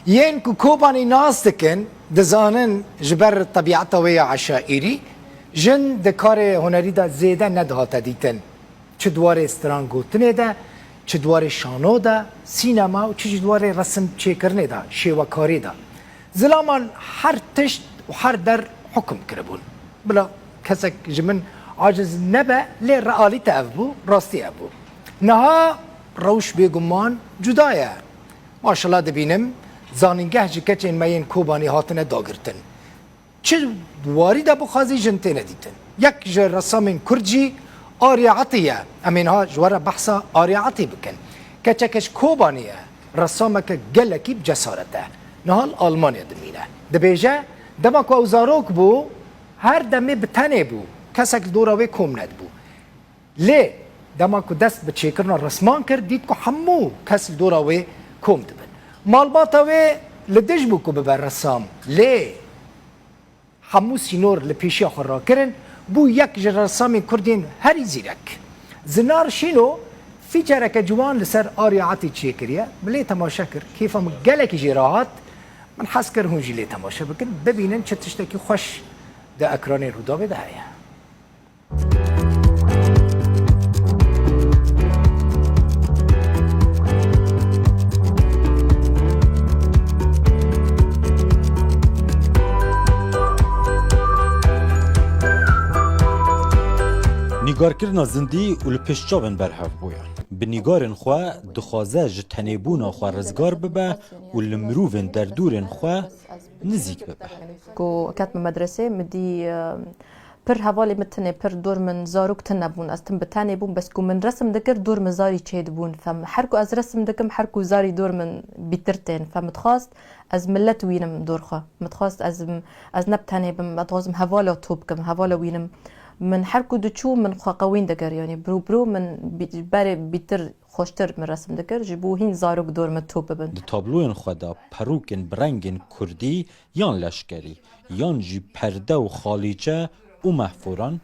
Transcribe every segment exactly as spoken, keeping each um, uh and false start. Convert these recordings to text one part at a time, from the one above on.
Yên ku Kobanî nas dikin, dizanin ji ber tebîeta wê ya eşaîrî, jin di karê hunerî de zêde nedihate dîtin. Çi di warê strangotinê de, çi di warê şano de, sînema û çi jî di warê resim çêkirinê de, şêwekarî de. Zilaman her tişt û her der hukum kiribûn. Bila kesek ji min aciz nebe, lê realîte ev bû, rastî ev bû. Niha rewş bêguman cuda ye. Maşallah dibînim, zanîngeh ji keçên me yên Kobanî hatine dagirtin. Çi warî de bixwazî jin têne dîtin. Yek ji ressamên Kurd jî Arya Atî ye. Em ê niha ji we re behsa Arya Atî bikin. Keçeke ji Kobanî ye. Ressameke gelekî bi cesaret e. Niha li Almanya dimîne. Dibêje, dema ku ew zarok bû, her demê bi tenê bû. Kesek li dora wê kom nedibû. Lê dema ku dest bi çêkirina resman kir, dît ku hemû kes li dora wê kom dibin. Malbata wê li dij bû ku bibe ressam. Lê hemû sînor li pêşiya xwe rakirin, bû yek ji ressamên Kurd yên herî zîrek. Zinar Şîno fîçereke ciwan li ser Arya Atî çêkiriye. Min lê temaşe kir, kêfa min gelekî jê re hat. Min hez kir hûn jî lê temaşe bikin, bibînin çi tiştekî xweş di ekranê Rûdawê de heye. Nîgarkirina zindî û li pêş çavên berhev bûye. Bi nîgarên xwe dixwaze ji tenêbûna xwe rizgar bibe û li mirovên derdorên xwe nizîk bibe. Ku ketme medresê, min dî, e, pir hevalê min tinê, pir dor min zarok tune bûn. Ez tim bi tenê bûm, bes ku min resim dikir, dor min zarî çêdibûn. Fem, her ku ez resim dikim, her ku zarî dor min bîtir tên. Fem dixwast ez millet wînim dor xwe. Min dixwast ez, ez ne bi tenê bim, ez dixwazim hevala top bikim, hevala wînim. Min her ku diçû, min xwe qewîn dikir, yanî biro biro min bî-, berê bîtir xweştir min resim dikir, ji bo hîn zarok dor min top bibin. Di tabloyên xwe de perûkên bi rengên kurdî yan leşkerî, yan jî perde û xalîçe û mehforan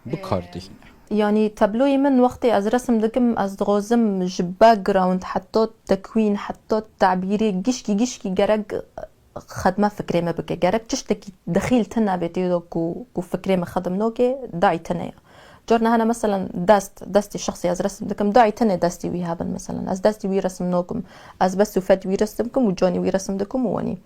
bi kar dihîne. Yanî tabloyê min wextê ez resim dikim, ez dixwazim ji background heta tekwîn, heta tabîrê gişkî gişkî gerek xedme fikrê me bike. Gerek tiştekî dexîl tune bê tê de ku, ku fikrê me xedim nake, dayî tune ye. Carna hene meselen dest, destê şexsê ez resim dikim, dayî tune destê wî hebin meselen. Ez destê wî resim nakim. Ez bes û fet wî resim dikim û canê wî resim dikim û wenî.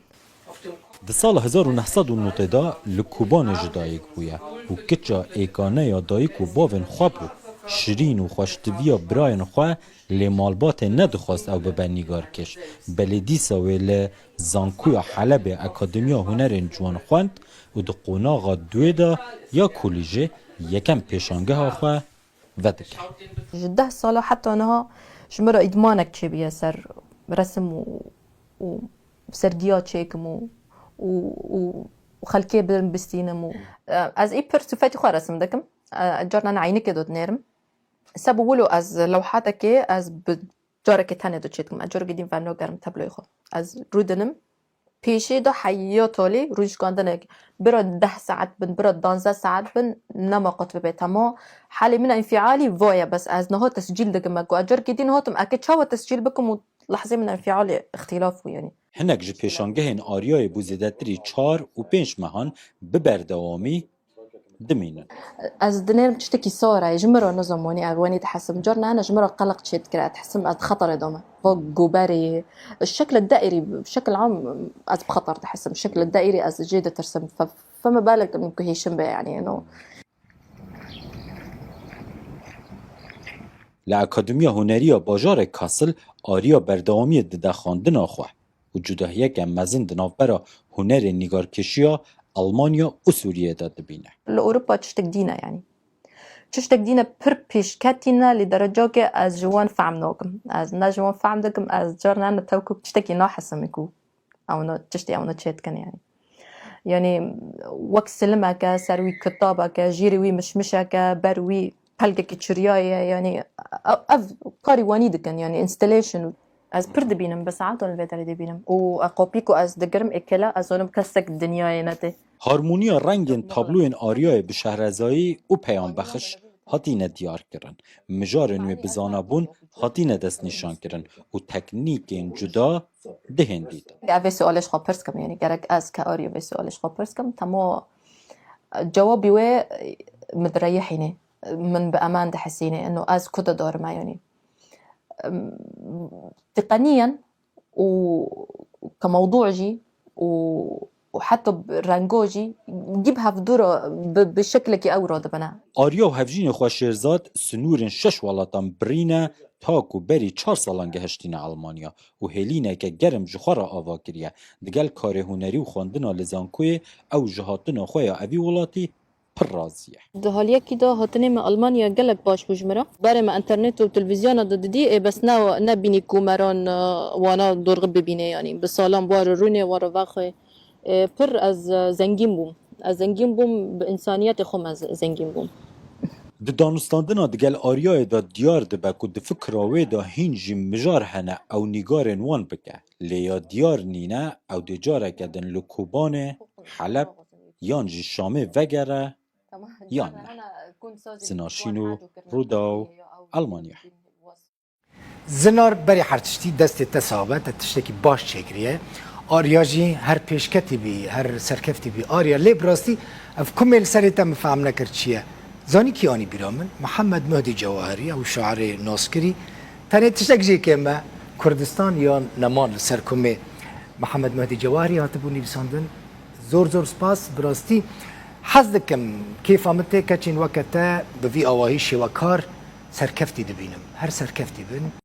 Di sala hezar û neh sed û notê de li Kobanê ji dayik bûye û kiça êkane ya dayik û bavên xwe bû. Şirîn û xweştiviya birayên xwe lê malbatê nedixwest ew bibe nîgarkêş. Belê dîsa wê li Zankoya Helebê Akademiya Hunerên Ciwan xwend û di qonaxa duê de ya kolîjê yekem pêşangeha xwe vedike. Ji deh sala heta niha ji min re îdmanek çêbûye ser resim û, û sergiya çêkim û, û, û xelkê bidim bistînim û, e, ez î pir sifetî xwe resim dikim. E, carnan eynikê de dinêrim. Seb û wilo ez lewhatekê ez bi carekê tenê de çêdikim. Ez carekê din venagerim tabloyê xwe. Ez rûdinim. Pêşê de heya tolê rûnişkandinek. Bira deh saet bin, bira danzdeh saet bin, nema qut bibe tema. Halê min înfialî va ye, bes ez niha tescîl dikim. Ku ez carekê din hatim, eke çawa tescîl bikim û lehzê min înfialê îxtîlaf bû, yanî. Hinek ji pêşangehên Aryayê bû zêdetirî çar û pênc mehan bi berdewamî dimînin. Ez dinêrim tiştekî sar e, ji min re nizam wanî, ev wanî dihesim. Carna hene ji min re qeleq çêdikir, ez dihesim ez di xeterê de me. Va goberê, şekle deirî, şekil am ez bi xeter dihesim. Şekle deirî ez jê ditirsim. Fe-, feme belek ku hêşim be, yanî, no. Li Akademiya Hunerî ya bajarê Kassel Arya berdewamiyê dide xwendina xwe û cudahiyeke mezin di navbera hunerê nîgarkêşiya Almanya û Sûriyê de dibîne. Li Ewropa tiştek dîn e, yanî. Tiştek dîn e pir pêşketî ne, lê derecakê ez ji wan fehm nakim. Ez ne ji wan fehm dikim, ez carna ne tewkuk tiştekî nahesimî ku ewna tiştê ewna çêdikin, yanî. Yanî wek silimeke, ser wî kitabeke, jêrê wî mişmişeke, ber wî pelgekî çiriyayê, yanî ev, ev karî wanî dikin, yanî installation. Ez pir dibînim, bi saetan li vê derê dibînim. Û e, kopî ku ez digirim êkele, ez zonim kesek dinyayê netê. Harmoniya rengên tabloyên Aryayê bi şehrezayî û peyambexiş hatîne diyar kirin. Mijarên wê bi zana bûn hatîne destnîşan kirin û teknîkên cuda dihên dîtin. Ev vê sualê ji xwe pirs kim, yanî gerek ez ke Arya vê sualê ji xwe pirs kim, temo cewabî wê min direyihîne, min bi eman dihesîne, ino ez ku de dorime, yanî diqeniyen û ke mewdû jî û û heta rengo jî gî bi hevdû re bi, bi şeklekî ew re dibine. Arya û hevjînê xwe Şêrzad sinûrên şeş welatan birîne, ta ku berî çar salan gehiştîne Elmanya û hêlîneke germ ji xwe re ava kiriye. Digel karê hunerî û xwendina li zankoyê ew ji hatina xwe ya evî welatî pir razî ye. Di haliyekî de hatinê me Almanya gelek baş bû ji min re. Berê me înternet û televîzyona de didî, ê bes ne, nebînî ku me ran, e, wana dorxî bibîne, yanî bi salan waro rûnê, waro vexwê. E, pir ez, e, zengîn bûm. Ez zengîn bûm, bi însaniyetê xwe me z-, zengîn bûm. Di danûstandina digel Aryayê de diyar dibe ku di fikra wê de hîn jî mijar hene ew nîgarên wan bike. Lê ya diyar nîne, ew dê careke din li Kobanê, Heleb yan jî Şamê vegere yan ne. Zinar Şîno, Rûdaw, Elmanya. Zinar berî her tiştî destê te sax be, te tiştekî baş çêkiriye. Arya jî her pêşketî bî, her serkeftî bî. Arya, lê bi rastî ev kumê li serê te min fehm nekir çi ye. Zanî kî anî bîra min? Mihemed Muhdî Cewahirî, ew şairê naskirî. Tenê tiştek jê kêm e, Kurdistan yan neman li ser kumê Mihemed Muhdî Cewahirî hatibû nivîsandin. Zor zor spas, bi rastî hez dikim kêfa min tê keçên weke te bi vî awahî şêwekar serkeftî dibînim. Her serkeftî bin.